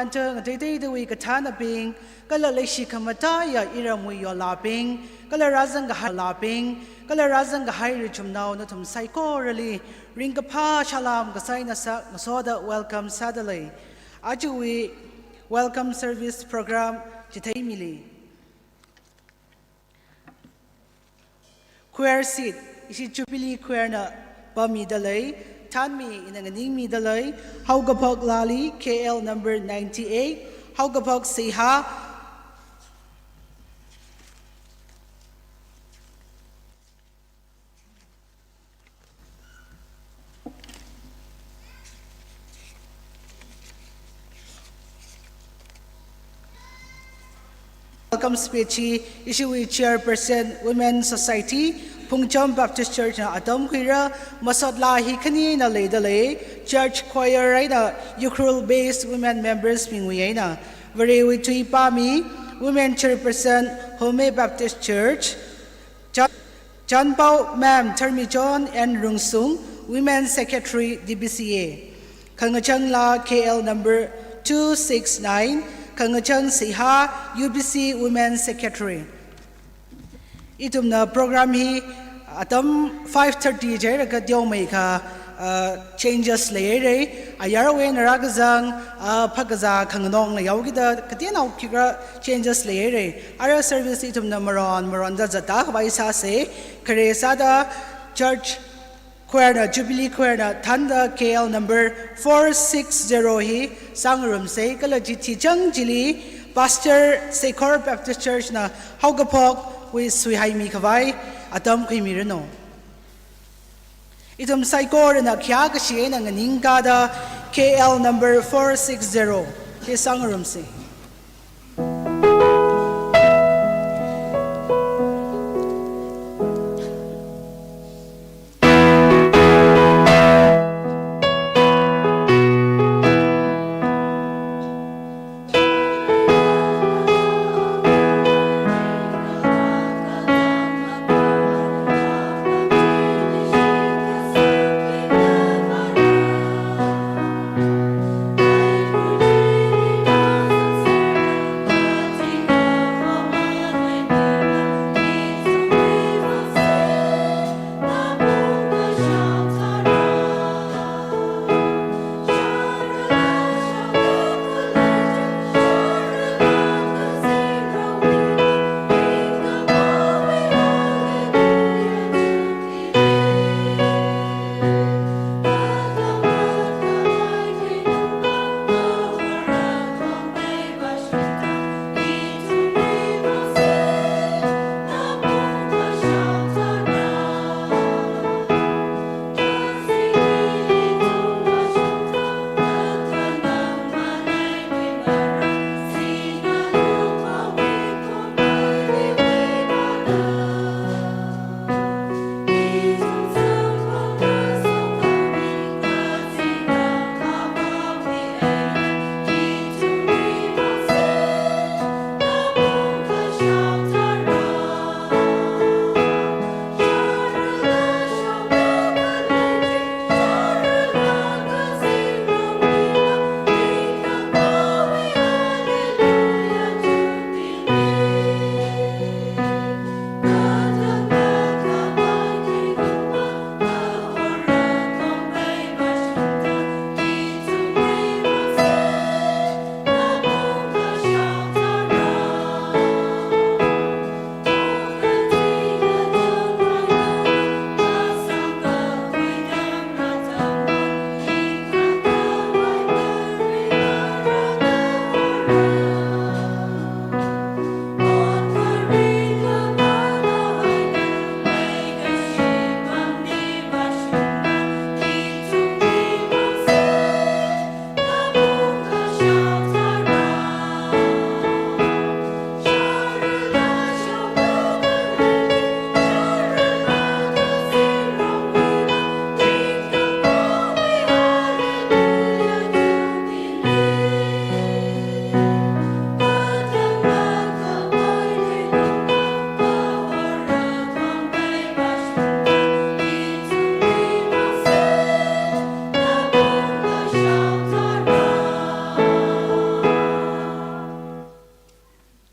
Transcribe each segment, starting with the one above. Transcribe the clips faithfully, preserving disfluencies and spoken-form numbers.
Mantang ateiteidawui kathānabing, kala leishi khamataiya iramwui yolabing, kala rāzang kahai labing, kala rāzang kahai richumnao nathum saikorali ringkaphā salām kasā eina sāngasoda welcome sādalei. Ajawui welcome service program chitheimili. Choir seat, ishi Jubilee Choir na pāmidalei, thanmi ina nganingmidalei, Haokaphok Lali, K L number ninety-eight, Haokaphok Seihā, welcome speech hi ishiwui chairperson Women Society, Phungcham Baptist Church na atam khuira, masotla hi khanina leidalei, church choir eina Ukhrul based women members bingwui eina. Varewui tui pāmi, Women Chairperson, Home Baptist Church, Chan-, Chanpao Ma'am Tharmichon N Rungsung, Women Secretary, D B C A. Khangachang Laa K L number two six nine, Khangachang Seihā, U B C Women Secretary. Ithumna program hi atam five thirty jilaga teomeikha, uh, changes leihaira. Ayarwui eina rākazang, uh, phākazā khanganong leihaokida kateonao khikha changes leihaira. Ara service ithumna maron maronda zatta khavai sāsa. Khare sāda church Choir na, Jubilee Choir na thānda K L number four six zero hi sāngarumsa, kala chithi chang chili Pastor Sekhor Baptist Church na haokaphok wui suihaimi khavai atam khuimiranu. Ithum saikorana khayākashi eina nganingkāda K L number four six zero hi sāngarumsa.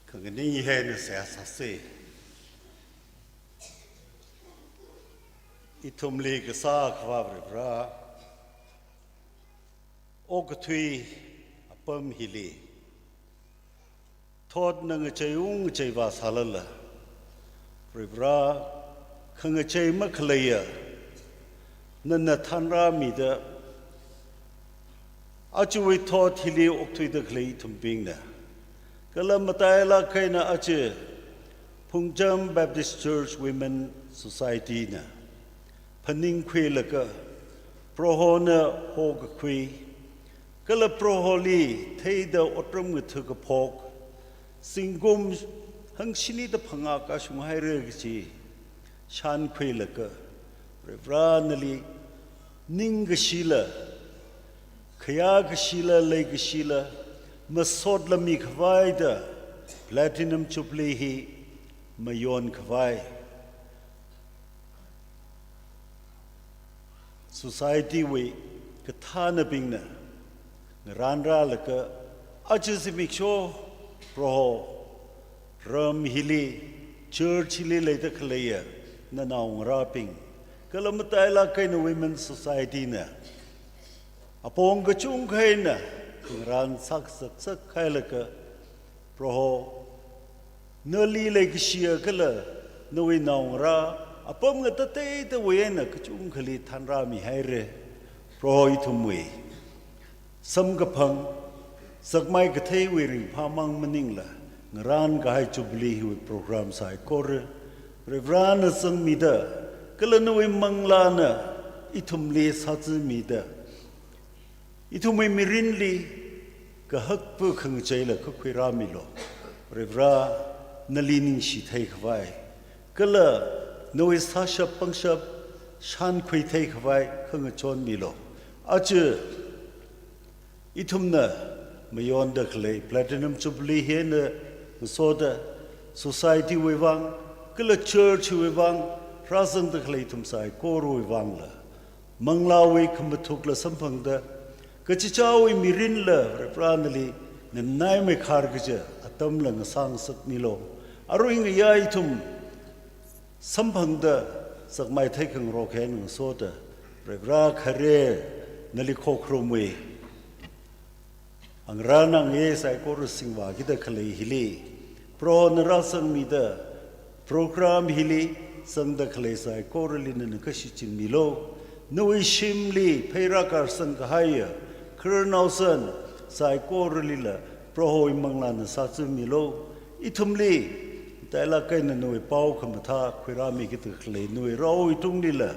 Khanganing eina seihā sāsa. Ithumli kasā Akhava Varivara, okathui apam hili thotna ngacheiung ngacheiva sālala, Varivara, khangachei makhaleiya nana thanrāmida, ajawui thot hili okthuida khalei ithumbingna, kala matailāk eina aja Phungcham Baptist Church Women Society na phaningkhuilaga, Prohona hokakhui, kala Proholi theida otram ngatha kaphok, zingkum hangshini da phangā kashung haira kaji shānkhuilaga, Varivara nali ningkashila, khayākashila, leikashila, masotla mikhavaida Platinum Jubilee hi mayonkhavai Society wui kathānabingna ngarānrālaga, aja zimiksho Proho, ram hili, church hili leida khaleiya nanaongarābing, kala matailāk eina Women Society na apong kachungkha eina ngarān sākazak sākhailaga, Proho, nali leikashiya kala nawui naongarā Apam ngatateitawui eina kachungkhali thanrāmihaira. Proho ithumwui samkaphang, sakmai katheiwui ringphāmang maningla, ngarānkahai Jubilee hiwui program saikora Varivarana zangmida, kala nawui manglāna ithumli sāzamida, ithumwui mirinli kahakpa khangacheila khuirāmilu. Varivara, nali ningshi theikhavai, kala nawui sāshap pangshap shānkhui theikhavai khangachon milu. Aja ithumna mayonda khalei Platinum Jubilee hi eina ngasoda, society wui vang, kala church wui vang, rāzangda khalei ithum saikorawui vangla, manglāwui khamathukla samphangda, kachichāwui mirinla Varivara nali nganaimeikharkaja atamla ngasāngasakmilu. Arui ngayā ithum samphangda, sakmai theikhangarok hi eina ngasoda, Varivara, khare nali khokharumwui angarān angayei saikora singvākida khalei hili, Prohona rāzangmida, program hili zangda khalei saikorali nana kashichinmilu. Nawui shimli pheirā karsang kahaiya khararnaosan saikoralila Prohowui manglāna sāzammilu. Ithumli tailāk eina nawui pao khamathā khuirāmikida khalei nawui raowui tunglila,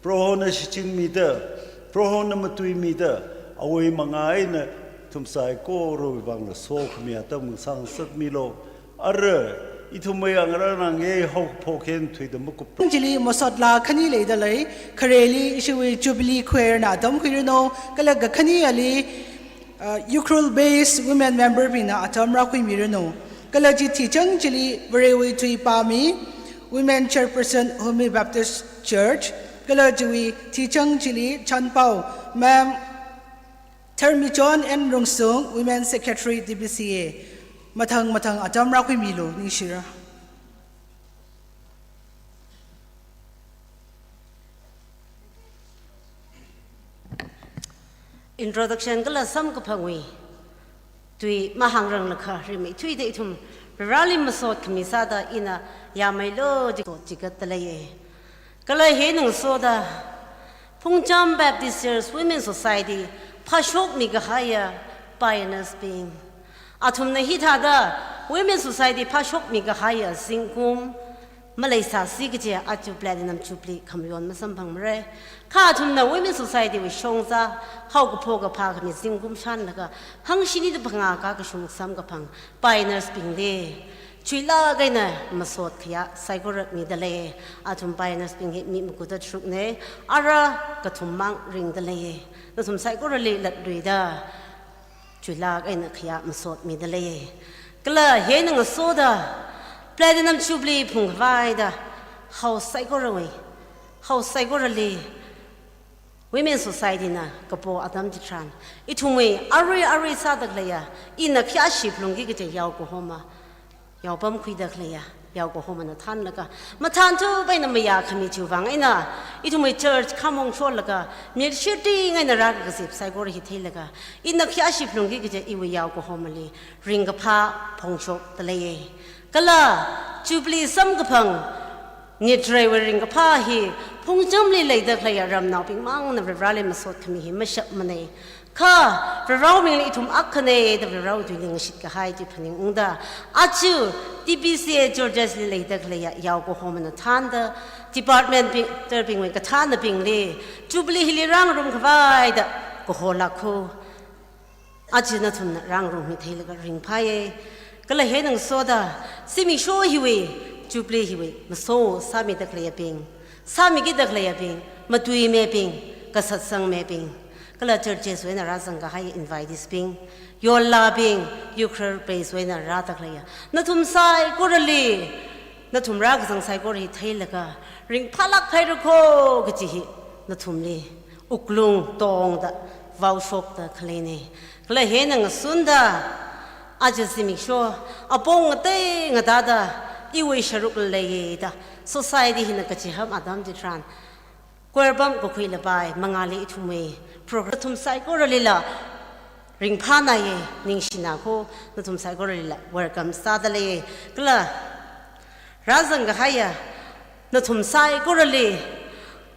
Prohona shichinmida, Prohona matuimida, awui mangā eina ithum saikorawui vangla sokhami atam ngasāngasakmilu. Ara ithumwui angarān angayei haokaphok hi eina thuida makup. Chili masotla khani leidalei, khareli ishiwui Jubilee Choir na atam khuiranu, kala kakhani ali, uh, Ukhrul based women member bingna atam rākhuimiranu. Kala chi thichang chili Varewui tui pāmi, Women Chairperson, Home Baptist Church, kala chiwui thichang chili chanpao, Ma'am Tharmichon N Rungsung, Women Secretary, D B C A, mathang mathang atam rākhuimilu, ningshira. Introduction kala samkaphangwui tui mahāngranglakha rimeithuida ithum Vareli masot khami sāda ina yāmeilu chi, chigatda leiya. Kala hi eina ngasoda Phungcham Baptist Church Women Society phāshokmi kahaiya pioneers bing, athumna hithāda Women Society phāshokmi kahaiya zingkum maleisāsi kaje aja Platinum Jubilee khamayon masamphangmara. Kha athumna Women Society wui shongza haokaphok kaphā khami zingkum shānlaga hangshini da phangā kakashung samkaphang pioneers bingli chuilāk eina masot khayā saikora midalei. Athum pioneers bing hi mi makuda tharukna, ara kathummang ringdalei. Nathum saikorali latluida chuilāk eina khayā masot midalei. Kala hi eina ngasoda Platinum Jubilee phungkhavaida hao saikorawui, hao saikorali Women Society na kapo atam chitharan, ithumwui arui arui sāda khaleiya, ina khayāshi phalungki kaje yao kahoma, yaopam khuida khaleiya yao kahomana thānlaga, mathānthup eina mayākhami chiwui vang eina, ithumwui church khamong sholaga, milshirting eina rākazip saikora hi theilaga, ina khayāshi phalungki kaje iwui yao kahomali ringkaphā phongshokdalei. Kala Jubilee samkaphang nitreiwui ringkaphā hi Phungchamli leida khaleiya ramnaobingmangna Varivarali masot khami hi mashapmana. Kha Varivarawui mingli ithum akhana da Varivarawui tui ningshit kahai chi phaningungda, aja T B C A Churches li leida khaleiya yao kahomana thānda, department bing, terbingwui kathānabingli Jubilee hili rāngarum khavaida kaho lākhu. Aja nathumna rāngarummi theilaga ringphāya. Kala hi eina ngasoda, zimiksho hiwui, Jubilee hiwui maso sāmida khaleiyabing, sāmikida khaleiyabing, matuimeibing, kasatsangmeibing, kala churches wui eina rāzang kahai invitees bing, yollabing, Ukhrul base wui eina rāda khaleiya nathum saikorali, nathum rākazang saikora hi theilaga ringphālāk haira kho kaji hi nathumli wuklung tongda vaoshokda khaleina. Kala hi eina ngasunda, aja zimiksho apong ngatei ngatāda iwui sharuk leida, society hina kachiham atam chitharan, choir pam kakhui lapai mangāli ithumwui program nathum saikoralila ringphānaya, ningshina kho, nathum saikoralila welcome sādalei. Kala rāzang kahaiya nathum saikorali,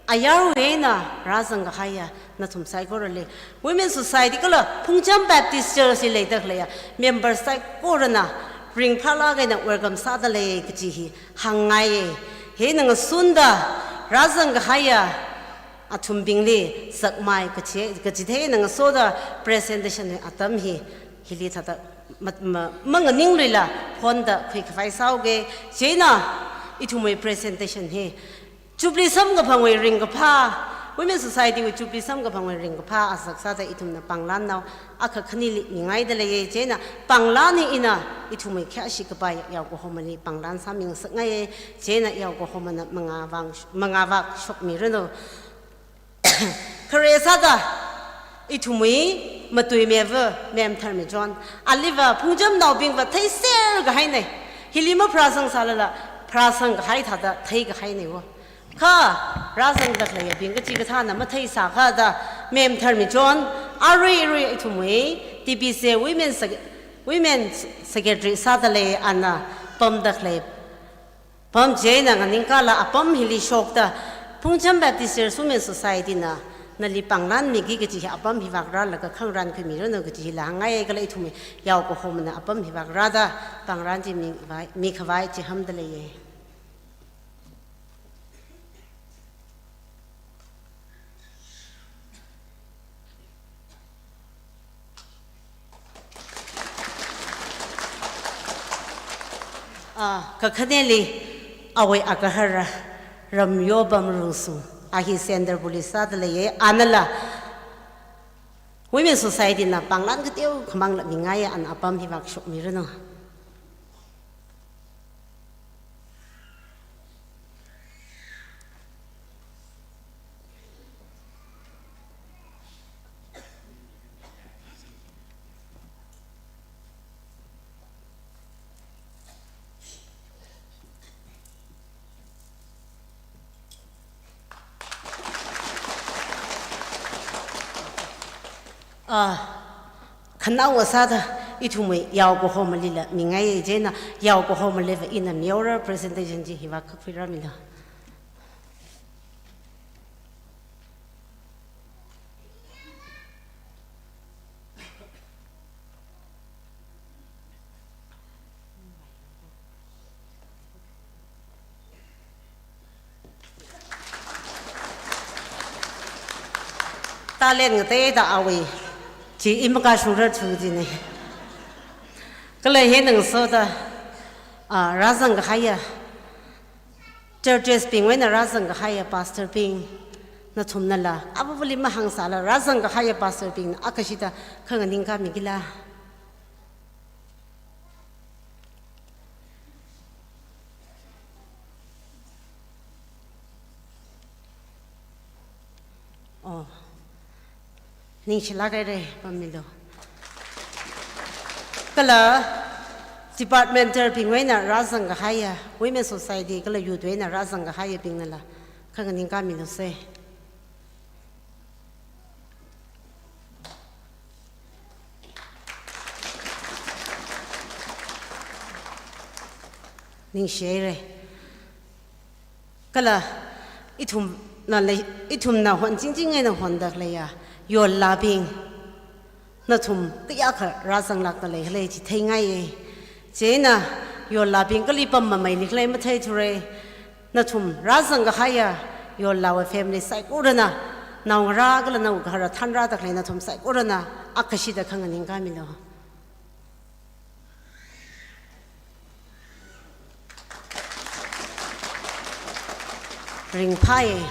ayarwui eina rāzang kahaiya nathum saikorali, Women Society kala Phungcham Baptist Church li leida khaleiya member saikorana ringphālāk eina welcome sādalei kaji hi hāngngaiye. Hina ngasunda rāzang kahaiya athumbingli sakmai kachi, kachithei eina ngasoda presentation atam hi, hili thāda ma, ma, manganingluila phonda khuikhavai sāuge. Chieina ithumwui presentation hi Jubilee samkaphangwui ringkaphā, Women Society wui Jubilee samkaphangwui ringkaphā azak sāda ithumna panglan nao akha khanili mingaidalei. Chieina panglan hi ina ithumwui khayāshi kapai yaokahomali panglan sāmingasakngaiye. Chieina yaokahomana mangāvak, mangāvak shokmiranu. Khare sāda ithumwui matuimeiva Ma'am Tharmichon, aliva Phungchamnaobingva theiser kahaine. Hili mapharāsang sālala pharāsang kahai thāda theikahaine wo. Kha rāzangda khaleiyabing kachikathāna matheisākha da Ma'am Tharmichon, arui arui ithumwui T B C Women Sec-, Women Secretary sādalei, ana pamda khalei pam chieina nganingkala apam hili shokta, Phungcham Baptist Church Women Society na nali panglan miki kachi hi apam hivak rālaga khangarān khuimiranu kachi hila hāngngaiye. Kala ithumwui yaokahomana apam hivak rāda panglan chi mi vai, mikhavai chihāndaleiye. Ah, kakhaneli awui agahara Ramyobam Rungsung, a hi Centre Police sādaleiye, anala Women Society na panglan kateo khamangla mingaiye, ana apam hivak shokmiranu. Ah, khanaowa sāda ithumwui yaokahomalila mingaiye, chieina yaokahomaliva ina mihaora, presentation chi hivak khuirāmilu. Talent ngateida awui chi imaka shungra chu jine. Kala hina ngasoda, ah, rāzang kahaiya churches bingwui eina rāzang kahaiya pastor bing, nathumnala avavali mahāngsāla rāzang kahaiya pastor bingna akhashida khanganingkāmikila. Oh, ningshilāk haire, pammilu. Kala departmental bingwui eina rāzang kahaiya, Women Society kala youth wui eina rāzang kahaiyabingnala khanganingkāmilu se. Ningshi haire. Kala ithumna lei, ithumna honchingching eina honda khaleiya yollābing, nathum kayākha rāzanglākda leikhala chi theingaiye. Chieina yollābing kali pam mameili khala matheithura. Nathum rāzang kahaiya yollāwui family saikorana, naongarā kala naogahara thānrāda khalei nathum saikorana akhashida khanganingkāmilu. Ringphāye,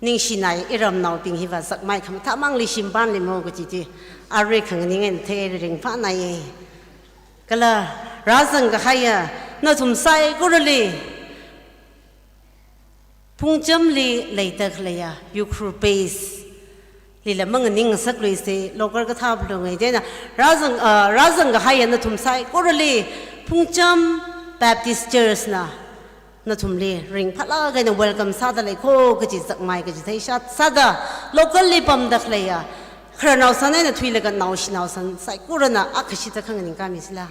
ningshinai iramnaobing hiva sakmai khamathā mangli shimpanli mo kaji chi arui khanganing eina thei, ringphānaiye. Kala rāzang kahaiya nathum saikorali Phungchamli leida khaleiya Ukhrul base lila manganing ngasakluise, local kathā phalunge. Chieina rāzang, ah, rāzang kahaiya nathum saikorali Phungcham Baptist Church na nathumli ringphālāk eina welcome sāda leiko kaji sakmai kaji theishat sāda, local li pamda khaleiya khararnao san eina thuilaga naoshinaosan saikorana akhashida khanganingkāmisila.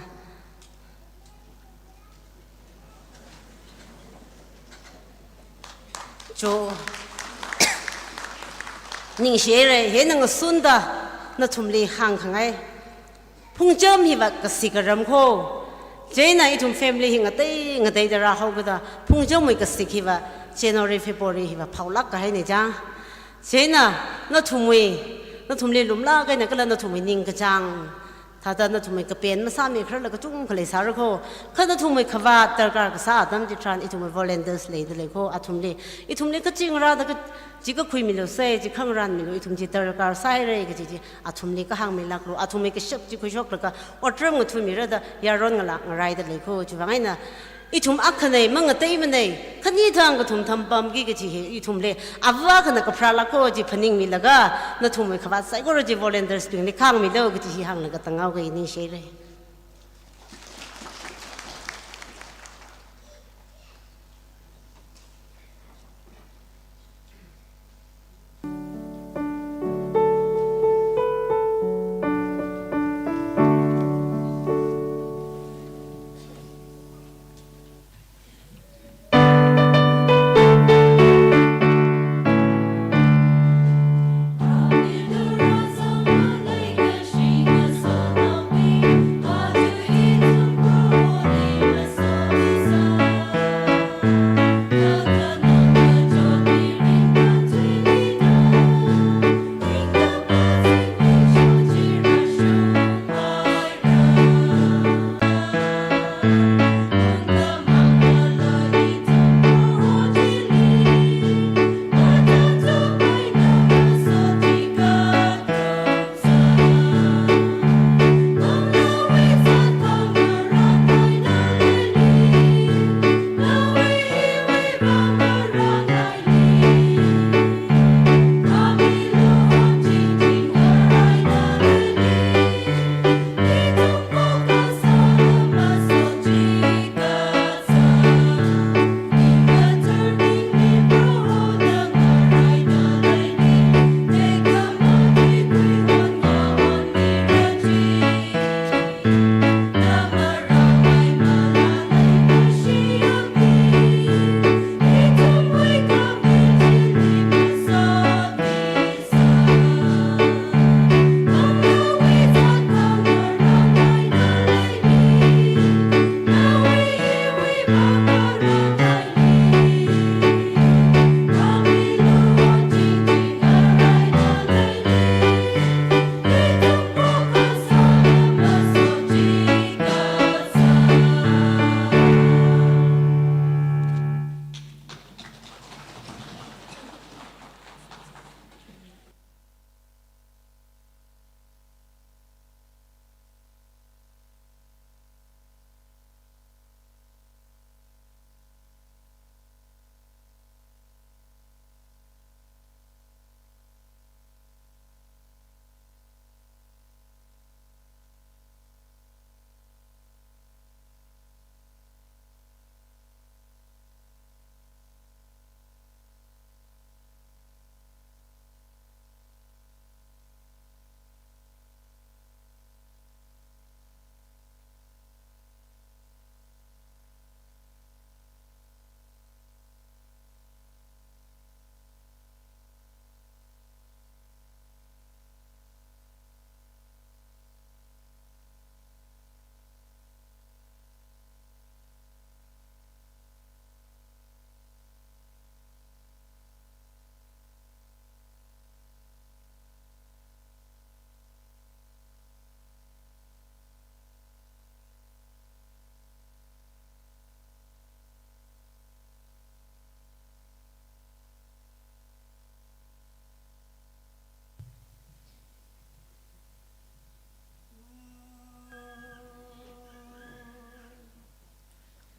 Cho. Ningshihaira, hina ngasunda nathumli hāngkhangai. Phungcham hiva kasik aram kho. Chieina ithum family hi ngatei ngateida rāhaokida, Phungchamwui kasik hiva January, February hiva phaolāk kahaina chang. Chieina nathumwui, nathumli lumlāk eina kala nathumwui ningkachāng thāda nathumwui kapen masāmi khararla kachungkha leisāra kho. Kha nathumwui khavāt darkar kasā atam chitharan ithumwui volunteers leida lei kho. Athumli, ithumli kachingrāda ka, chi kakhuimilu sai, chi khangarānmilu, ithum chi darkar sāhaira kaji chi athumli kahāngmilāklu. Athumwui kashap chi khuishoklaga otram ngathumirada yaron ngalā ngaraida lei kho. Chiwuivang eina ithum akhana mangateimanei, khani thang kathum thampamki kaji hi ithumli ava akhana kapharālāk kho chi phaningmilaga, nathumwui khavāt saikora chi volunteers bingli kahāngmilu kaji hi hānglaga tanghaoga, ningshihaira.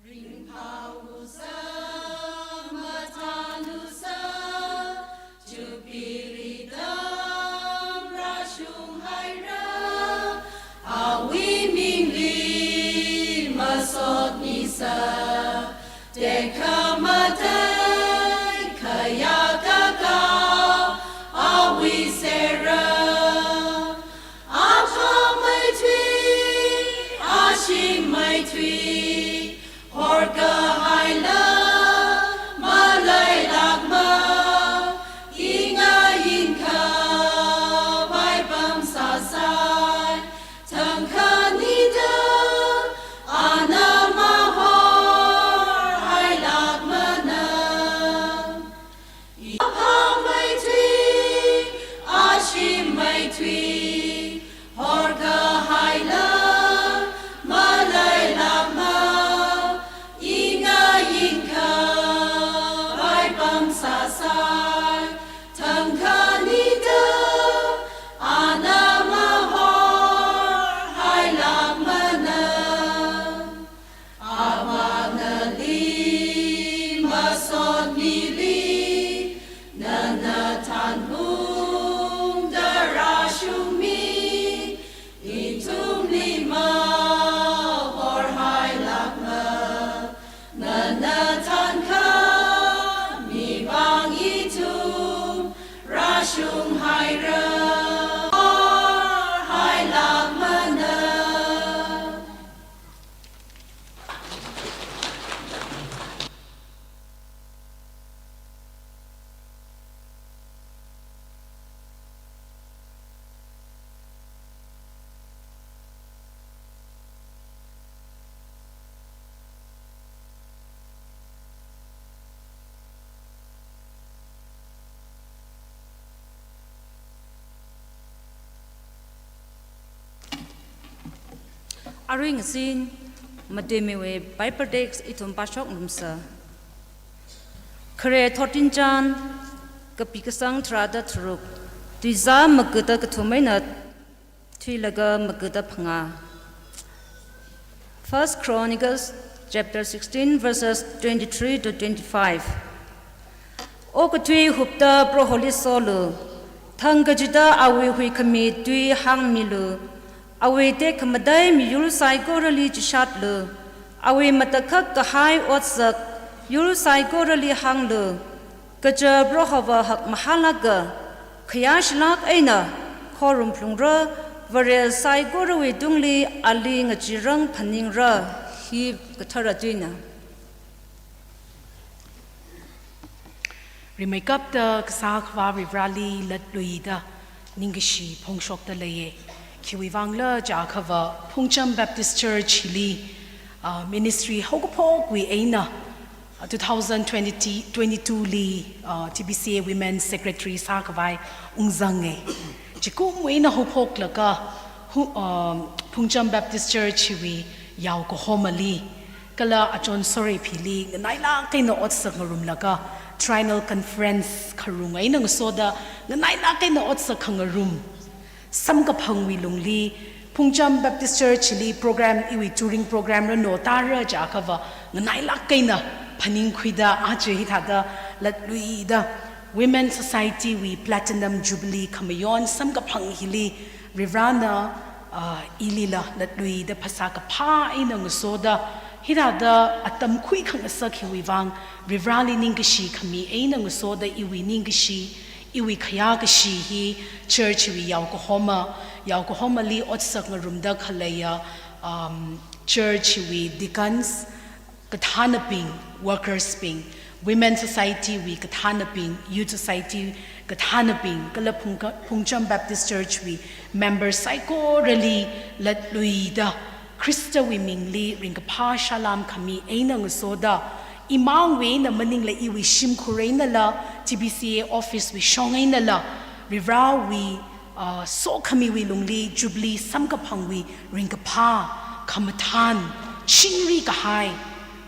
Ringphālusa, mathānlusa, Jubilee tam rāshunghaira, awui mingli masotmisa, tekhamatei khayākakā awui sera, akhamei tui, ashingmei tui, horkahaila maleilākmei. Chunghaira, hailak mana. Arui ngazin, Matuimiwui Bible text ithum pāshok ngarumsa. Khare thirteen chān, kapi kasang tharāda tharuk, tuizā magada kathum eina thuilaga magada phangā. First Chronicles chapter sixteen, verses twenty-three to twenty-five. Okathui hupta Proholi solu, thang kachida awui huikhami tui hāngmilu, awui tekhamatei miyur saikorali chishatlu, awui matakhak kahai otsak yur saikorali hānglu, kaja Prohova hakmahālāka, khayāshilāk eina khorum phalungra, Vare saikorawui tungli ali ngachirang phaningra. Hi kathara tuina. Rimeikapta kasā Akhava Varivarali latluida ningkashi phongshokda leiya. Khiwuivangla jiakhava Phungcham Baptist Church hili, ah, ministry haokaphokwui eina, ah, two thousand twenty, twenty-two li, ah, T B C A Women Secretary sākhavai ungzanga. Chikumwui eina haophoklaga, hu-, ah, Phungcham Baptist Church hiwui yaokahomali, kala achon soreiphili nganailāk eina otsak ngarumlaga, Triennial Conference kharung eina ngasoda nganailāk eina otsak khangarum, samkaphangwui lungli, Phungcham Baptist Church li program, iwui touring program rano tara jiakhava, nganailāk eina phaningkhuida aja hithāda latluida Women Society wui Platinum Jubilee khamayon samkaphang hili, Varivarana, ah, ilila latluida phasā kaphā eina ngasoda, hithāda atam khuikhangasak hiwuivang, Varivarali ningkashi khami eina ngasoda iwui ningkashi, iwui khayākashi hi church wui yaokahoma, yaokahomali otsak ngarumda khaleiya, um, church wui deacons, kathānabing, workers bing, Women Society wui kathānabing, Youth Society kathānabing, kala Phungka-, Phungcham Baptist Church wui member saikorali latluida, Khristawui mingli ringkaphā salām khami eina ngasoda, imangwui eina maningla iwui shimkhur einala, T B C A office wui shong einala, Varivarawui ah, sokhamiwui lungli Jubilee samkaphangwui ringkaphā, khamathān, chingri kahai,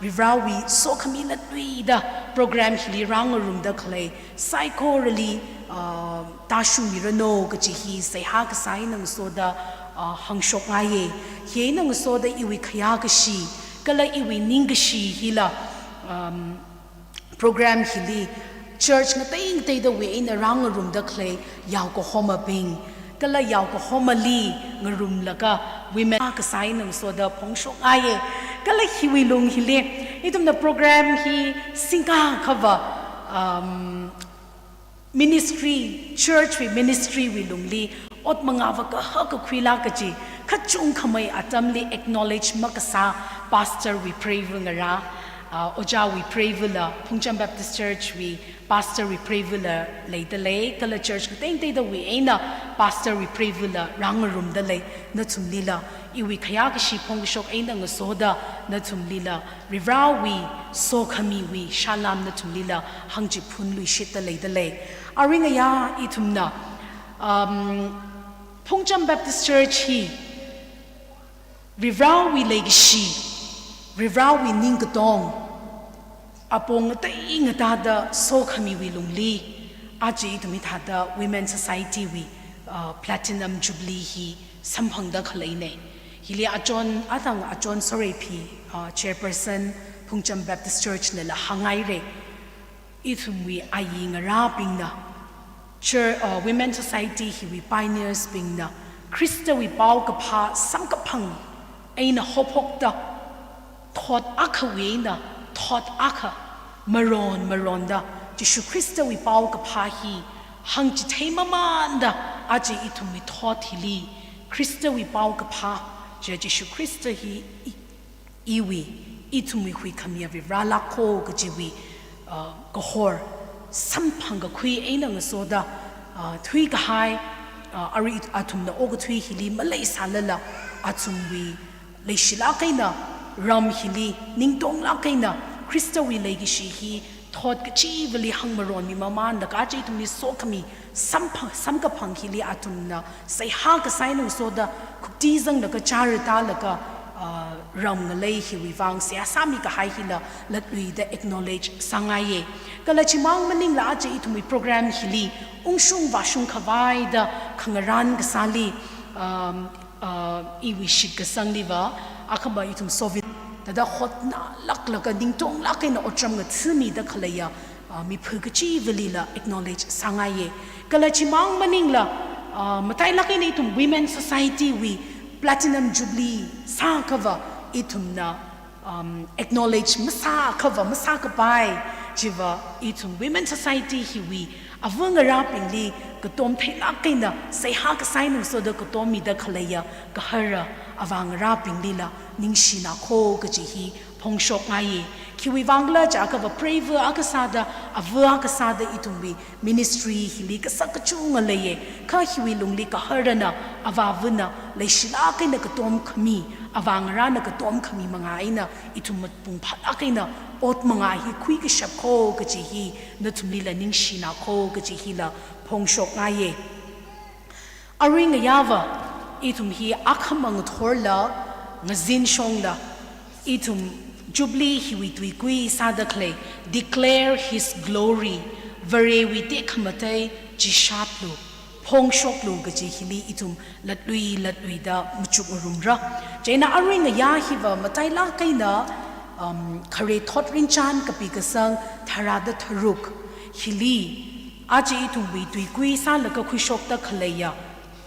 Varivarawui sokhami latluida program hili rāngarumda khalei saikorali, ah, tāshungmiranu kaji hi seihā kasā eina ngasoda, ah, hāngshokngaiya. Hi eina ngasoda iwui khayākashi, kala iwui ningkashi hila, um, program hili church ngateingateidawui eina rāngarumda khalei yaokahomabing, kala yaokahomali ngarumlaga women kasā eina ngasoda phongshokngaiya. Kala hiwui lung hili, ithumna program hi singkakhava, um, ministry, church wui ministry wui lungli, ot mangāva kahak kakhuila kaji, kachungkhamei atamli acknowledge makasā pastor wui preiva ngarā, ah, ojāwui preivala, Phungcham Baptist Church wui pastor wui preivala leida lei, kala church ngateingateidawui eina pastor wui preivawula rāngarumda lei, nathumlila, iwui khayākashi phongkashok eina ngasoda, nathumlila, Varivarawui sokhamiwui salām nathumlila hāngchiphunluishitta leida lei. Arui ngayā ithumna, um, Phungcham Baptist Church hi Varivarawui leikashi, Varivarawui ningkatong, apong ngatei ngatāda sokhamiwui lungli, aja ithum hithāda Women Society wui, uh, Platinum Jubilee hi samphangda khaleina. Hili achon, athang achon soreiphi, ah, chairperson Phungcham Baptist Church nala hānghaira. Ithumwui ayi ngarābingna, chur-, ah, Women Society hiwui pioneers bingna, Khristawui paokaphā samkaphang eina haophokta, thot akhawui eina thot akha maron maronda, Jishu Khristawui paokaphā hi Hāngchithei mamānda aja ithumwui thot hili, Khristawui paokaphā, ja Jishu Khrista hi i-, iwui, ithumwui huikhamiya Varivarā lākho kajiwui, uh, kahor samphangkakhui eina ngasoda, uh, thuikahai, uh, arui athumna okathui hili maleisālala, athumwui leishilāk eina ram hili, ningtonglāk eina Khristawui leikashi hi thot kachivali hāngmaronmi mamānda kaja ithumli sokhami sampha-, samkaphang hili athumna seihā kasā eina ngasoda khukti zanglaga chara tālaga, ah, ram ngalei hiwui vang seihā sāmikahai hila latluida acknowledge sāngaiya. Kala chimang maningla aja ithumwui program hili ungshung vāshung khavaida khangarān kasāli, um, uh, iwui shitkasangliva, akhama ithum Soviet, thāda hotnālāklaga ningtonglāk eina otram ngathāmida khaleiya, uh, mipha kachivalila acknowledge sāngaiya. Kala chimang maningla, uh, matailāk eina ithum Women Society wui Platinum Jubilee sākhava ithumna um, acknowledge masākhava masākapai, chiva ithum Women Society hiwui ava ngarābingli katom theilāk eina seihā kasā eina ngasoda katommida khaleiya gahara avā ngarābinglila ningshinakho kaji hi phongshokngaiya. Khiwui vangkhala jiakhava preiva akha sāda, ava akha sāda ithumwui ministry hili kasak kachunga leiya, kha hiwui lungli gaharana, avāvana leishilāk eina katomkhami, avāngarāna katomkhami manga eina ithum mapung phālāk eina ot manga hi khuikashapkho kaji hi nathumlila ningshinakho kaji hila phongshokngaiya. Arui ngayāva, ithum hi akhama ngathorla, ngazinshongla, ithum Jubilee hiwui tuikui sāda khalei, Declare His Glory, Varewui tekhamatei chishatlu, phongshoklu kaji hili ithum latlui latluida machukngarumra. Chieina arui ngayā hiva matailāk eina, um, Khare Thot Rinchan kapi kasang tharāda tharuk hili, aja ithumwui tuikui sālaga khuishokda khaleiya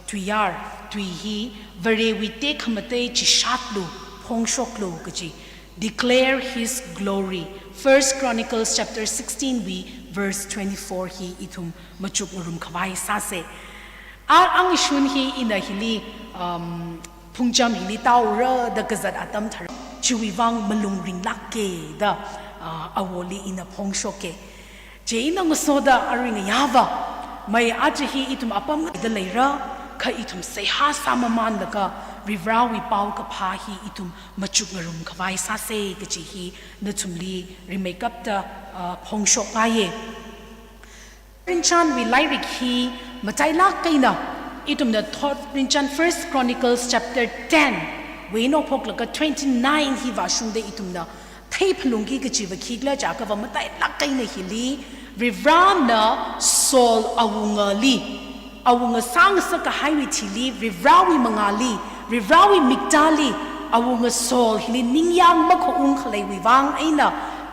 tuiyār, tui hi, Varewui tekhamatei chishatlu, phongshoklu kaji, Declare His Glory. First Chronicles chapter sixteen wui verse twenty-four hi ithum machukngarum khavai sāsa. A, angashun hi ina hili, um, phungcham hili tāura da kazat atam tharan, chiwui vang malung ringlāka da, uh, awoli ina phongshoka. Chieina ngasoda arui ngayāva, mai aja hi ithum apam ngatei da leira, kha ithum seihā sāmamānlaga Varivarāwui paokaphā hi ithum machukngarum khavai sāsa kaji hi nathumli rimeikapta, ah, phongshokngaiya. Rinchanwui lairik hi matailāk eina ithumna Thot Rinchan First Chronicles chapter ten wui eina phoklaga twenty-nine hi vāshungda ithumna theiphalungki kajiva khikhala jiakhava matailāk eina hili, Varivarāna Saul awungali, awunga sāngasak kahaiwui thili, Varivarāwui mangāli, Varivarāwui miktāli, awunga Saul hili ningyāng makhaung khaleiwui vang eina,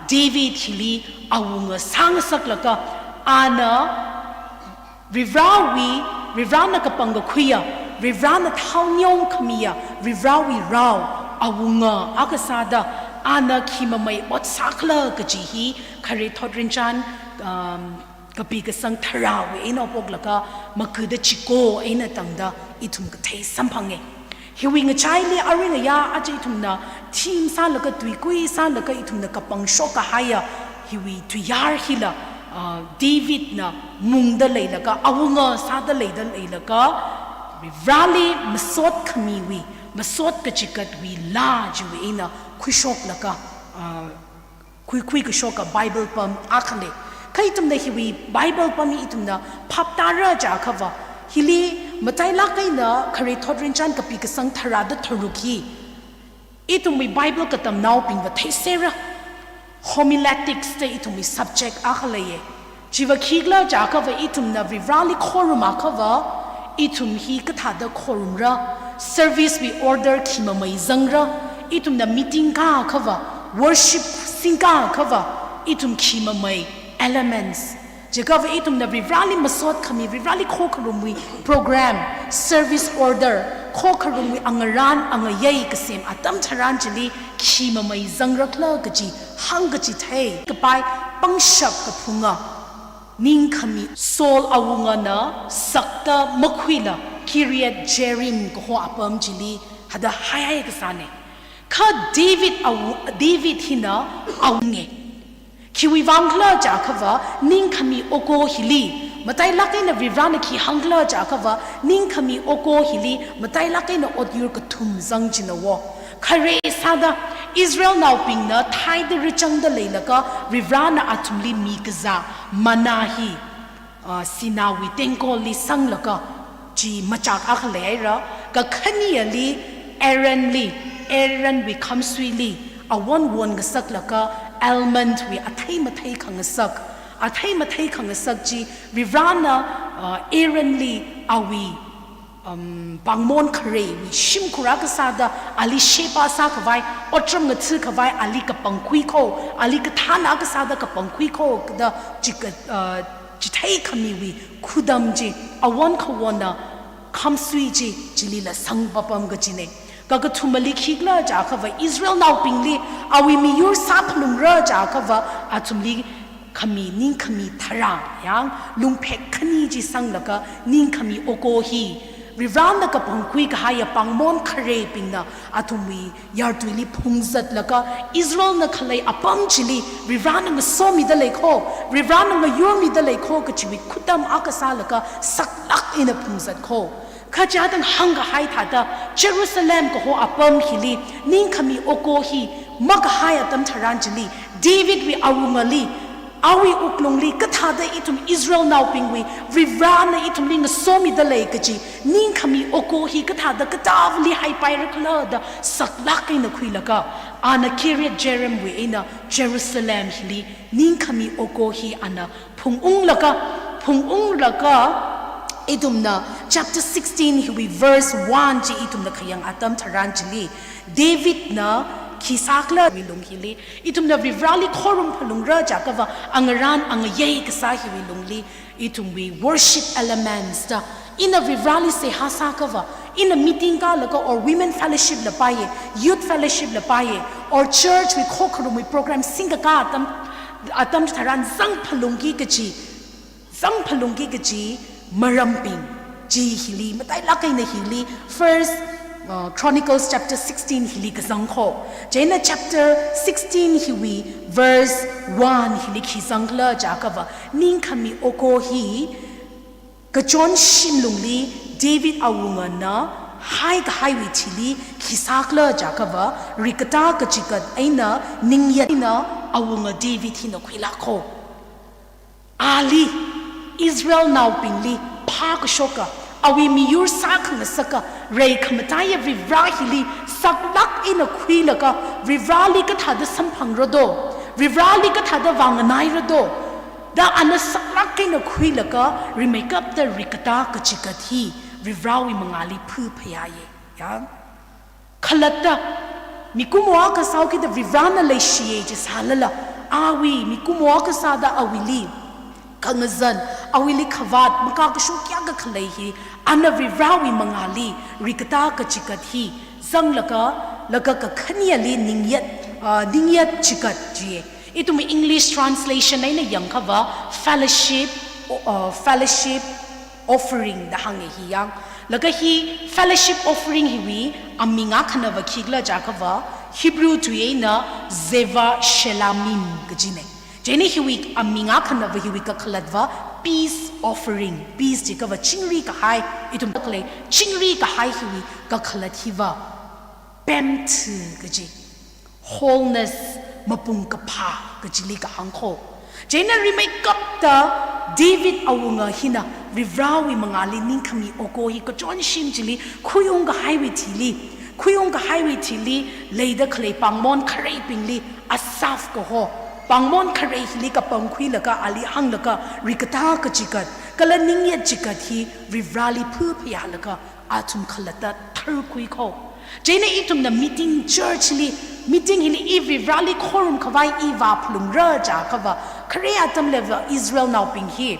David hili awunga sāngasaklaga, ana Varivarāwui, Varivarāna kapangkakhuiya, Varivarāna thao nyong khamiya, Varivarāwui rao, awunga akha sāda, ana khi mamei ot sākhala kaji hi, Khare Thot Rinchan, um, kapi kasang tharāwui eina phoklaga, makuda chiko eina tangda, ithum kathei samphanga. Hiwui ngachaili arui ngayā aja ithumna theme sālaga tuikui sālaga ithumna kapangshok kahaiya hiwui tuiyār hila, ah, Davidna mungda leilaga, awunga sāda leida leilaga, Varivarāli masot khamiwui, masot kachigatwui laa chiwui eina khuishoklaga, ah, khuikhui kashoka Bible pam akha lei. Kha ithumna hiwui Bible pam hi ithumna phaptāra jiakhava, hili matailāk eina Khare Thot Rinchan kapi kasang tharāda tharuk hi, ithumwui Bible katamnaobingva theisera. Homiletics da ithumwui subject akha leiya. Chiva khikhala jiakhava ithumna Varivarāli khorum akhava, ithum hi kathāda khorumra, service wui order khi mamei zangra, ithumna meeting kākhava, worship singkākhava, ithum khi mamei elements. Jiakhava ithumna Varivarāli masot khami, Varivarāli khokharumwui program, service order, khokharumwui angarān, angayei kasem atam tharan chili khi mamei zangrakhala kaji, hāngkachithei kapai pangshap kaphunga Ningkhami Saul awungana sakta makhuila Kiriath Jearim kaho apam chili hada haihai kasāne. Kha David awu, David hina awunge. Khiwui vang khala jiakhava ningkhami oko hili, matailak eina Varivarana khi hāng khala jiakhava ningkhami oko hili matailak eina otyur kathum zang china wo. Khare sāda Israelnaobingna thaida rachangda leilaga Varivarana athumli mikazā manna hi, ah, sināwui tengkolli sanglaga chi machak akha leihaira, kakhaneli Aaronli, Aaronwui khamsuili, awon won ngasaklaga almondwui athei mathei khangasak, athei mathei khangasak chi Varivarana, ah, Aaronli awui, um, pāngmon khareiwui shimkhur akha sāda ali sheba sākhavai, otram ngatha khavai ali kapangkhui kho, ali kathāna akha sāda kapangkhui kho, da chika, ah, chitheikhamiwui khudam chi, awon khawonna khamsui chi, chilila sangpapam kachine. Kakathumali khikhala jiakhava Israelnaobingli awui miyur sāphalungra jiakhava athumli khami, ningkhami tharā, yang, lungphek khani chi sanglaga ningkhami oko hi Varivarana kapangkhui kahaiya pāngmon khareibingna athumwui yartuili phungzatlaga Israelna khalei apam chili Varivarana ngasomida lei kho, Varivarana ngayurmida lei kho kachiwui khudam akha sālaga saklak eina phungzat kho. Kha chithāda hāngkahai thāda Jerusalem kaho apam hili ningkhami oko hi makahai atam tharan chili Davidwui awungali, awui wuklungli kathāda ithum Israelnaobingwui Varivarana ithumli ngasomida lei kachi ningkhami oko hi kathāda katāvali haipairakhala da saklak eina khuilaga, ana Kiriath Jearimwui eina Jerusalem hili ningkhami oko hi ana phungunglaga, phungunglaga, ithumna chapter sixteen hiwui verse one chi ithumna khayang atam tharan chili, Davidna khi sākhala hiwui lung hili, ithumna Varivarali khorum phalungra jiakhava, angarān angayei kasā hiwui lungli, ithumwui worship elements da, ina Varivarali seihā sākhava, ina meeting kālaga or women fellowship la paiye, youth fellowship la paiye, or church wui khokharumwui program singkakā atam, atam tharan zang phalungki kachi, zang phalungki kachi marambing chi hili, matailak eina hili, First, uh, Chronicles chapter sixteen hili kazang kho. Chieina chapter sixteen hiwui verse one hili khi zangkhala jiakhava, ningkhami oko hi kachonshim lungli David awungana haikahaiwui thili khi sākhala jiakhava, rikatā kachikat eina ningyat eina awunga David hina khuilak kho. Ali, Israelnaobingli phākashoka, awui miyur sākhangasaka, reikhamataiya Varivara hili saklak eina khuilaga, Varivarali kathāda samphangra do, Varivarali kathāda vānganaira do, da ana saklak eina khuilaga, rimeikapta rikatā kachikat hi Varivarawui mangāli phuphayāye. Ya. Khalatta, mikumo akha sāhaokida Varivarana leishiye chi sālala, awui mikumo akha sāda awuili khangazan, awuili khavāt, makakasho kayākha khalei hi, ana Varivarawui mangāli rikatā kachikat hi zanglaga, laga kakhaneli ningyat, ah, ningyat chikat chiye. Ithum English translation eina yangkhava fellowship, uh, fellowship offering da hānge hi yang. Laga hi fellowship offering hiwui aming akhanava khikhala jiakhava, Hebrew tui eina Zevah Shelamim kajine. Chieina hiwui aming akhanava hiwui kakhalatva peace offering, peace jiakhava chingri kahai, ithum takle chingri kahai hiwui kakhalat hiva pemthu kaji, wholeness, mapung kaphā kajili kahāng kho. Chieina rimeikapta David awunga hina Varivarawui mangāli ningkhami oko hi kachonshim chili khuiung kahaiwui thili, khuiung kahaiwui thili leida khalei pāngmon khareibingli Asaph kaho, pāngmon kharei hili kapangkhuilaga ali hānglaga rikatā kachikat, kala ningyat chikat hi Varivarali phuphayālaga athum khalatta tharkhui kho. Chieina ithumna meeting church li, meeting hili i Varivarali khorum khavai i vāphalungra jiakhava, khare atamliva Israelnaobing hi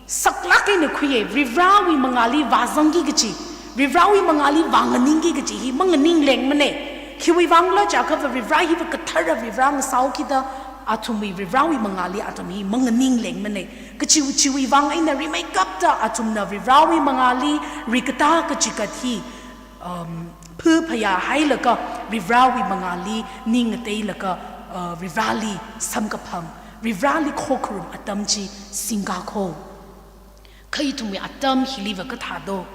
saklak eina khuiye, Varivarawui mangāli vāzangki kaji, Varivarawui mangāli vānganingki kaji hi manganinglengmane. Khiwui vangla jiakhava Varivara hiva kathara Varivara ngasāhaokida, athumwui Varivarawui mangāli athum hi manganinglengmane. Kachiwui chiwui vang eina rimeikapta athumna Varivarāwui mangāli rikatā kachikat hi, um, phuphayā hailaga Varivarāwui mangāli ning ngateilaga, uh, Varivarāli samkaphang, Varivarāli khokharum atam chi singkā kho. Kha ithumwui atam hiliva kathādo?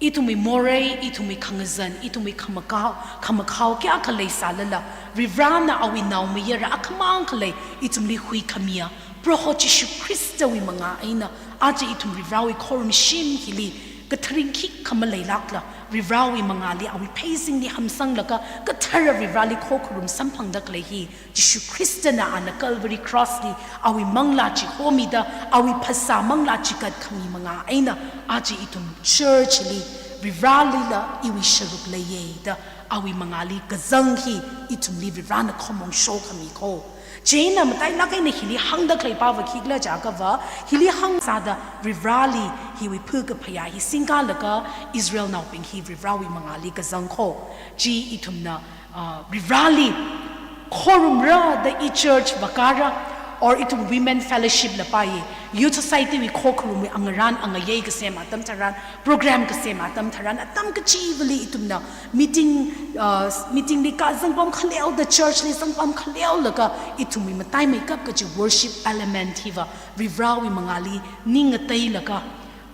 Ithumwui morei, ithumwui khangazan, ithumwui khamakao, khamakhao kayākha leisālala, Varivarāna awui naomayara akhamang khalei ithumli huikhamiya Proho Jishu Khristawui mangā eina, aja ithum Varivarāwui khorumshim hili katharing khikha maleilākla, Varivarāwui mangāli awui pheizingli hamsanglaga, kathara Varivarāli khokharum samphangda khalei hi, Jishu Khristana ana Calvary Cross li awui manglā chihomida, awui phasā manglā chikat khami mangā eina, aja ithum church li Varivarālila iwui sharuk leiya da, awui mangāli kazang hi ithumli Varivarāna khamong shokhami kho. Chieina matailāk eina hili hāngda khalei pava khikhala jiakhava, hili hāngsāda Varivarāli hiwui phukaphayā hi singkālaga Israelnaobing hi Varivarāwui mangāli kazang kho. Chi ithumna, ah, Varivarāli khorumra da i church vākāra, or ithum women fellowship la pāya, youth society wui khokharumwui angarān angayei kasem atam tharan, program kasem atam tharan, atam kachivali ithumna meeting, uh, meeting li kazangpam khaleoda, church li zangpam khaleolaga, ithumwui mataimeikap kaji worship element hiva Varivarāwui mangāli ning ngateilaga,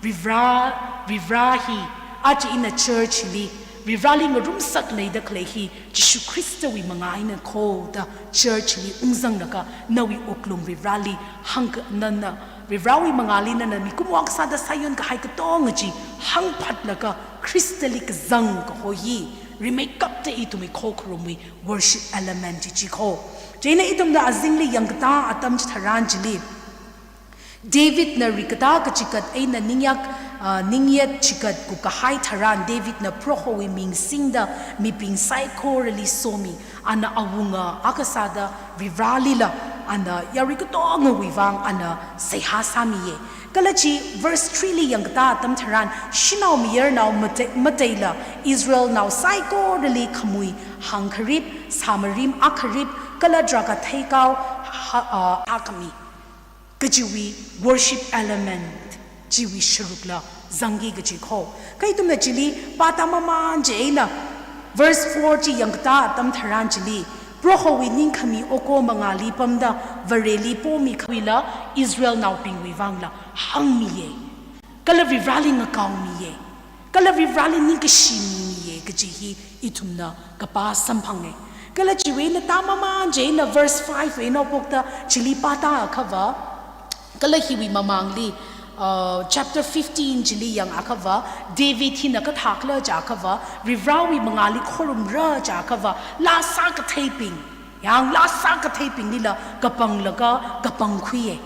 Varivarā, Varivarā hi, aja ina church li Varivarāli ngarumsak leida khalei hi Jishu Khristawui mangā eina kho da church li ungzanglaga, nawui wuklung Varivarāli hāngka, nana Varivarāwui mangāli nana mikumowui kasāda sāyun kahai katonga chi hāngphatlaga Khristali kazang kaho hi rimeikapta ithumwui khokharumwui worship element chi chi kho. Chieina ithumna azingli yangkatā atam chitharan chili, Davidna rikatā kachikat eina ningyak, ah, ningyat chikat kukahai tharan, Davidna Prohowui ming singda mibing saikorali somi. Ana awunga akha sāda Varivarālila ana yarui katongawui vang ana seihā sāmiya. Kala chi verse three li yangkatā atam tharan, shanao mayarnao mate-, mateila Israelnao saikorali khamui hangkharip, sāmarim akharip, kala drakhā theikao ha-, ah, hakhami kajiwui worship element chiwui sharukla zangki kaji kho. Kha ithumna chili pātāmamān chieina, verse four chi yangkatā atam tharan chili, Prohowui ningkhami oko mangāli pamda Vareli pomi khuila Israelnaobingwui vangla hāngmiya. Kala Varivarāli ngakaomiya. Kala Varivarāli ningkashi mimiya kaji hi ithumna kapā samphanga. Kala chiwui eina tāmamān chieina verse five wui eina haophokta chili pātāakhava, kala hiwui mamangli, uh, chapter fifteen chili yangakhava, David hina kathākhala jiakhava, Varivarāwui mangāli khorumra jiakhava, laa sākatheibing, yang laa sākatheibinglila kapanglaga kapangkhuiya.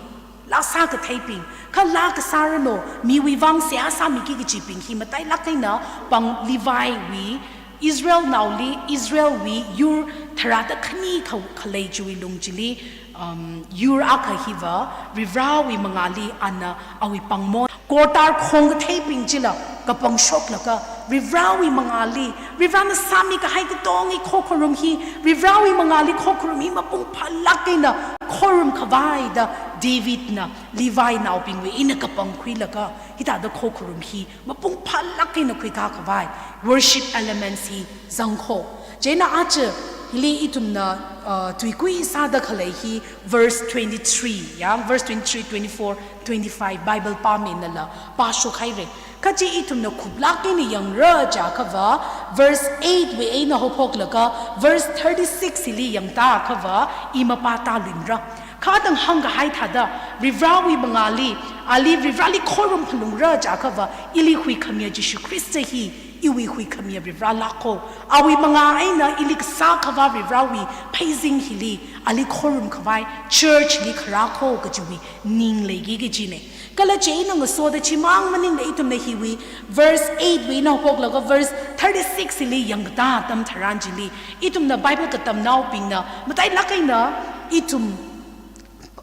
Laa sākatheibing, kha laa kasā rano, miwui vang seihā sāmiki kajibing hi matailāk eina pāng Leviwui, Israelnaoli, Israelwui yur tharāda khani kha-, khalei chiwui lung chili, um, yur akha hiva Varivarāwui mangāli ana awui pāngmon, kortar khongkatheibing chila kapangshoklaga, Varivarāwui mangāli, Varivarāna sāmi kahai katonga khokharum hi, Varivarāwui mangāli khokharum hi mapung phālāk eina khorum khavai da Davidna Levinaobingwui eina kapangkhuilaga, hithāda khokharum hi mapung phālāk eina khuikā khavai worship elements hi zang kho. Chieina aja hili ithumna, uh, tuikui sāda khalei hi verse twenty-three, ya, verse twenty-three, twenty-four, twenty-five Bible pāminala pāshok haira. Kha chi ithumna khuplāk eina yangra jiakhava, verse eight wui eina haophoklaga verse thirty-six hili yangtāakhava, i mapātāluingra. Kha atam hāngkahai thāda, Varivarāwui mangāli, ali Varivarāli khorum phalungra jiakhava, ili huikhamiya Jishu Khrista hi iwui huikhamiya Varivarāla kho. Awui mangā eina ili kasā khavā Varivarāwui pheizing hili ali khorum khavai church li kharā kho kajiwui ning leiki kajina. Kala chieina ngasoda chimang maningla ithumna hiwui verse eight wui eina haophoklaga verse thirty-six hili yangkatā atam tharan chili, ithumna Bible katamnaobingna matailāk eina ithum,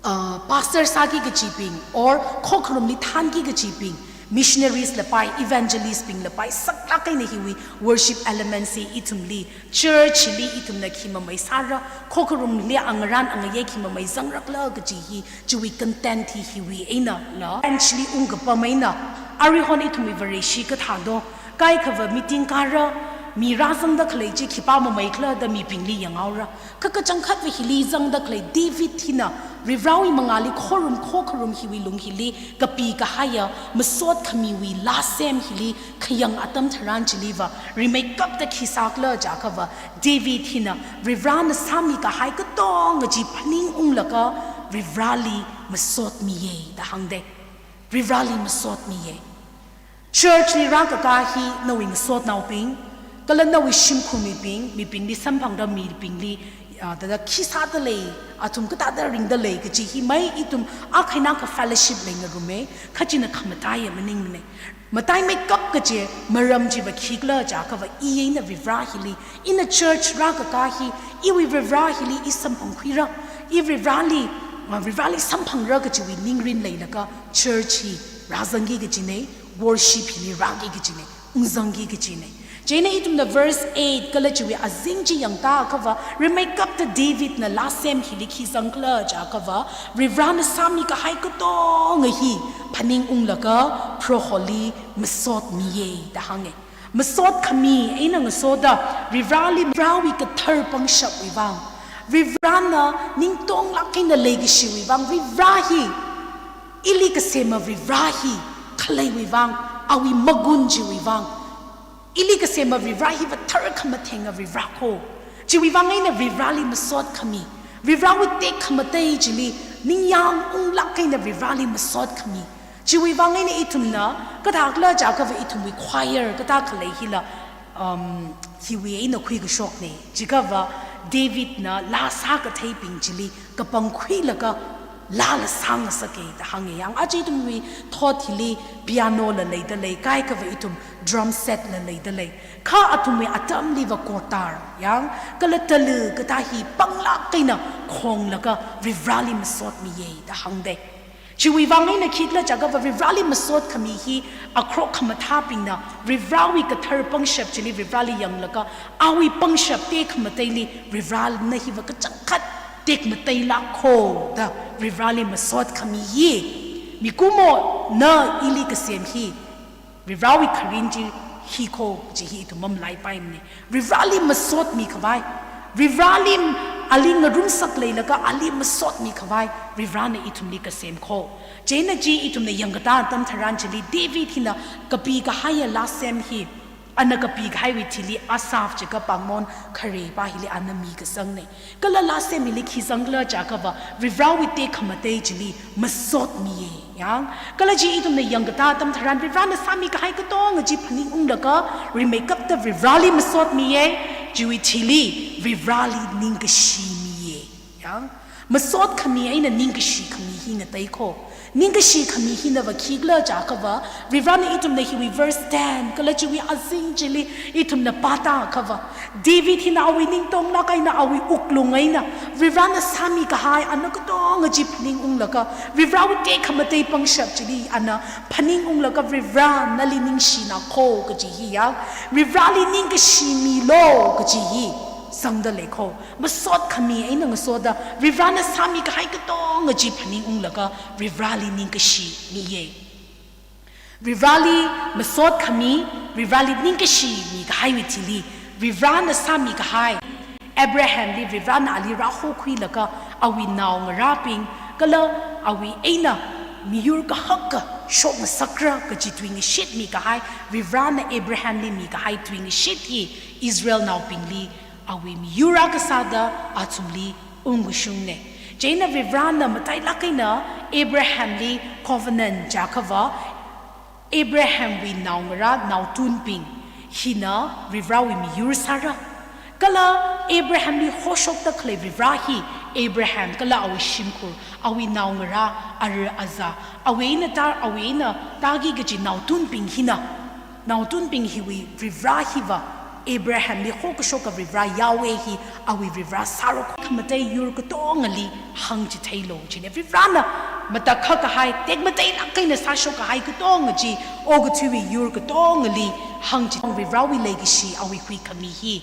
uh, pastor sāki kajibing or khokharumli thānki kajibing, Missionaries lapai, evangelist bing lapai, saklāk eina hiwui worship elements hi ithumli, church li ithumna khi mamei sāra, khokharumli angarān angayei khi mamei zangrakla kaji hi, chiwui content hi hiwui einala. Bench li ungkapam eina, aruihon ithumwui Vareshi kathādo, kaikhava meeting kāra, mi rāzangda khalei chi khipā mameikhala da mibingli yanghaora. Kha kachangkhatva hili zangda khalei David hina, Varivarawui mangāli khorum khokharum hiwui lung hili, kapi kahaiya, masot khamiwui laa sem hili, khayang atam tharan chiliva, rimeikapta khi sākhala jiakhava, David hina, Varivarana sāmi kahai katonga chi phaningunglaga, Varivarali masotmiya da hāngde. Varivarali masotmiya. Church li rākakā hi nawui ngasotnaobing, kala nawui shimkhur mibing, mibingli samphangda mibingli, ah, thāda khi sāda lei, athum kathāda ringda lei, kaji hi mai ithum akha eina akha fellowship leingarume, kha china khamataiya maningmane. Mataimeikap kaje, maram chiva khikhala jiakhava i eina Varivara hili, ina church rākakā hi, iwui Varivara hili i samphangkhuira, i Varivarali, ah, Varivarali samphangra kajiwui ningrin leilaga church hi rāzangki kajine, worship hili rāki kajine, ungzangki kajine. Chieina ithumna verse eight kala chiwui azing chi yangtā akhava, rimeikapta Davidna laa sem hili khi zangkhala jiakhava, Varivarana sāmi kahai katonga hi phaningunglaga Proholi masotmiya da hānge. Masot khami eina ngasoda, Varivarali, Varivarawui kathar pangshapwui vang, Varivarana ningtonglāk eina leikashiwui vang, Varivara hi, ili kasema Varivara hi, khaleiwui vang, awui magun chiwui vang, ili kasema Varivara hiva tharkhamathenga Varivara kho. Chiwui vang eina Varivarali masot khami, Varivarawui tekhamatei chili ningyāng unglāk eina Varivarali masot khami. Chiwui vang eina ithumna, kathākhala jiakhava ithumwui choir kathā khalei hila, um, hiwui eina khuikashokne. Jiakhava Davidna laa sākatheibing chili kapangkhuilaga laala sāngasake da hānge. Yang aja ithumwui thot hili pianola leida lei, kaikhava ithum drum setla leida lei. Kha athumwui atamliva kortar, yang, kala talu kathā hi panglāk eina khonglaga Varivarali masotmiya da hāngde. Chiwui vang eina khikhala jiakhava Varivarali masot khami hi akhro khamathābingna Varivarawui kathar pangshap chili Varivarali yanglaga awui pangshap tekhamateili Varivarana hiva kachangkhat tekmateilāk kho da Varivarali masot khami hi. Mikumona ili kasem hi Varivarawui kharing chi hi kho, chi hi ithum mamalaipaimane. Varivarali masotmi khavai, Varivarali ali ngarumsak leilaga ali masotmi khavai, Varivarana ithumli kasem kho. Chieina chi ithumna yangkatā atam tharan chili David hina kapi kahaiya laa sem hi, ana kapi kahaiwui thili Asaph jiakha pāngmon kharei pa hili ana mikasangne. Kala laa sem hili khi zangkhala jiakhava Varivarawui tekhamatei chili masotmiya, yang. Kala chi ithumna yangkatā atam tharan Varivarana sāmi kahai katonga chi phaningunglaga rimeikapta Varivarali masotmiya, chiwui thili Varivarali ningkashi miya, yang. Masot khami eina ningkashi khami hi ngatei kho. Ningkashi khami hinava khikhala jiakhava, Varivarana ithumna hiwui verse ten kala chiwui azing chili ithumna pātā akhava, David hina awui ningtonglāk eina awui wuklung eina Varivarana sāmi kahai ana katonga chi phaningunglaga, Varivarawui tekhamatei pangshap chili ana phaningunglaga, Varivara nali ningshina kho kaji hi, yang, Varivarali ningkashi milo kaji hi zangda lei kho. Masot khami eina ngasoda Varivarana sāmi kahai katonga chi phaningunglaga Varivarali ningkashi miya. Varivarali masot khami, Varivarali ningkashi mi kahaiwui thili, Varivarana sāmi kahai, Abrahamli Varivarana ali rāhokhuilaga awui naongarābing, kala awui eina miyur kahaka shokngasakra kaji tuingashit mi kahai, Varivarana Abrahamli mi kahai tuingashit hi Israelnaobingli awui miyur akha sāda athumli ungkashungne. Chieina Varivarana matailāk eina Abrahamli covenant jiakhava, Abrahamwui naongarā naotunbing hina Varivarawui miyur sāra. Kala Abrahamli hoshokda khalei Varivara hi Abraham kala awui shimkhur, awui naongarā, ara azā, awui eina tā, awui eina tāki kaji naotunbing hina, naotunbing hiwui Varivara hiva Abrahamli khokashok Varivara Yahweh hi awui Varivara sāra kho. Khamatei yur katongali hāngchitheilo jina. Varivarana matakhak kahai, tekmatei lāk eina sāshok kahai katonga chi, okathuiwui yur katongali hāngchi, Varivarawui leikashi awui huikhami hi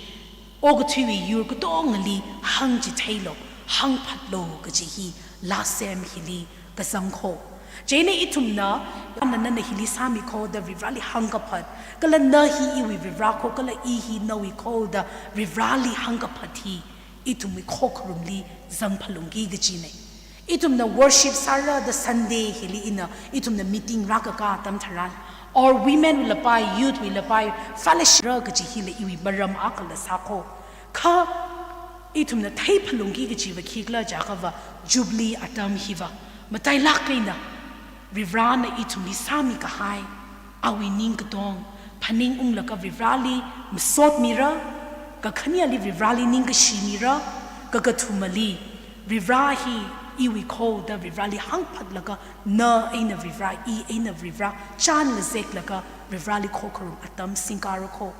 okathuiwui yur katongali hāngchitheilo, hāngphatlo kaji hi laa sem hili kazang kho. Chieina ithumna, nana, nana hili sāmi kho da Varivarali hāngkaphat, kala na hi iwui Varivara kho, kala i hi nawui kho da Varivarali hāngkaphat hi ithumwui khokharumli zangphalungki kajina. Ithumna worship sāra da Sunday hili ina ithumna meeting rākaka atam tharan, or women wui lapai, youth wui lapai, fellowship ra kaji hila iwui maram akhala sākho. Kha ithumna theiphalungki kajiva khikhala jiakhava, Jubilee atam hiva matailāk eina Varivarana ithumli sāmi kahai, awui ningkatong phaningunglaga Varivarali masotmira, kakhaneli Varivarali ningkashi mira, kakathumali Varivara hi iwui kho da Varivarali hāngphatlaga, na eina Varivara, i eina Varivara chānlazeklaga Varivarali khokharum atam singkara kho.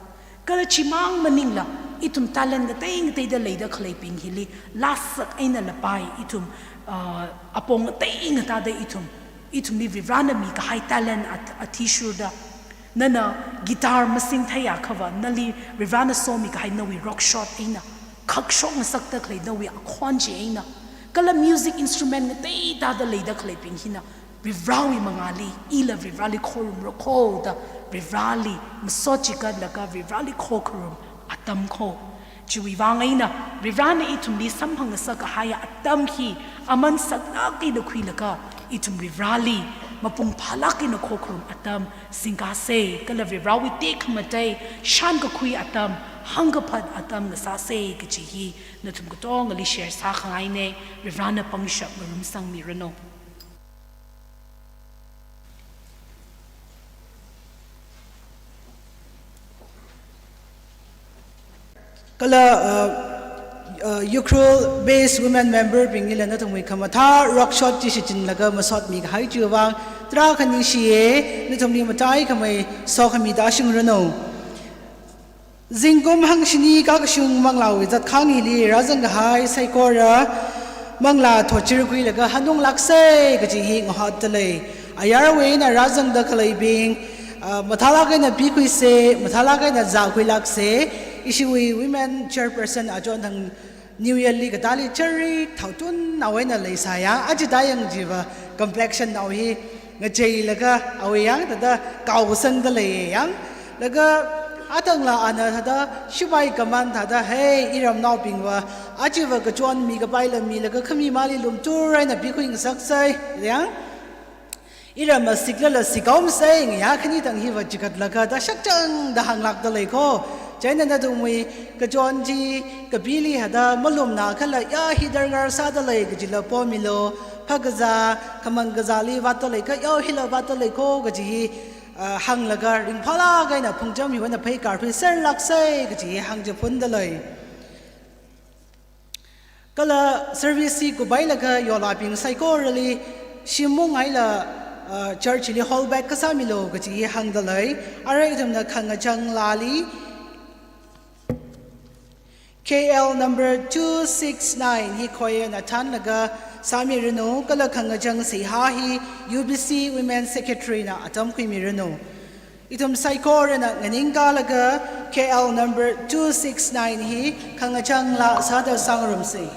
Kala chimang maningla, ithum talent ngatei ngateida leida khaleibing hili, lāsak eina lapai ithum, ah, apong ngatei ngateida ithum, ithumli Varivarana mikahai talent at-, athishurda, nana guitar masintheiakhava, nali Varivarana somikahai nawui rock shot eina, khakshok ngasakda khalei nawui akhon chi eina, kala music instrument ngateida leida khaleibing hina, Varivarawui mangāli, ila Varivarali khorumra kho da, Varivarali masot chigatlaga Varivarali khokharum atam kho. Chiwui vang eina, Varivarana ithumli samphang ngasak kahai atam hi aman saklāk eina khuilaga, ithum Varivarali mapung phālāk eina khokharum atam singkasa, kala Varivarawui tekhamatei shānkakhui atam, hāngkaphat atam ngasāsa kaji hi nathum katongali share sākhangaina. Varivarana pangshap ngarumsangmiranu. Kala, uh, uh, Ukhrul based women member bingli la nathumwui khamathā rock shot chi shichinlaga masotmi kahai chiwui vang tarākha ningshiya, nathumli mataikhamei sokhami tāshingranu. Zingkum hangshini kakashung manglāwui zatkhang hili rāzang kahai saikora manglā thotchirkhuilaga hanunglāksa kaji hi ngahotdalei. Ayarwui eina rāzangda khaleibing, ah, mathālāk eina pikhuisa, mathālāk eina zākhuilāksa. Ishiwui women chairperson achon thang New Year li katāli cherry thaotunnao eina leisāya, aja tāyang chiva complexion nao hi ngacheilaga awui yang thāda kaosangda leiya yang. Laga athangla ana thāda shipai kaman thāda, hey, iramnaobingva, achiva kachon mikapaila milaga khami mali lumtur eina pikhui ngasaksai yang. Iram masiklala sikaomsai ngayā khani thang hiva chigatlaga thāda shakchangda hānglākda lei kho. Chieina nathumwui kachon chi kapili thāda malumna khala ya hi darkar sāda lei kajila pomilu, phākazā, khamang kazāli vātda lei kha, ya hila vātda lei kho kaji hi, ah, hānglaga ringphālāk eina phungcham hiwui eina phei karphiserlāksai kaji hi hāngchiphunda lei. Kala service hi kupailaga yolabing saikorali shim mungaila, ah, church li hold back kasāmilu kaji hi hāngda lei. Arui ithumna khangachang lāli K L number two six nine hi choirna thānlaga sāmiranu, kala khangachang seihā hi U B C Women Secretary na atam khuimiranu. Ithum saikorana nganingkālaga K L number two six nine hi khangachang lā sāda sāngarumsa.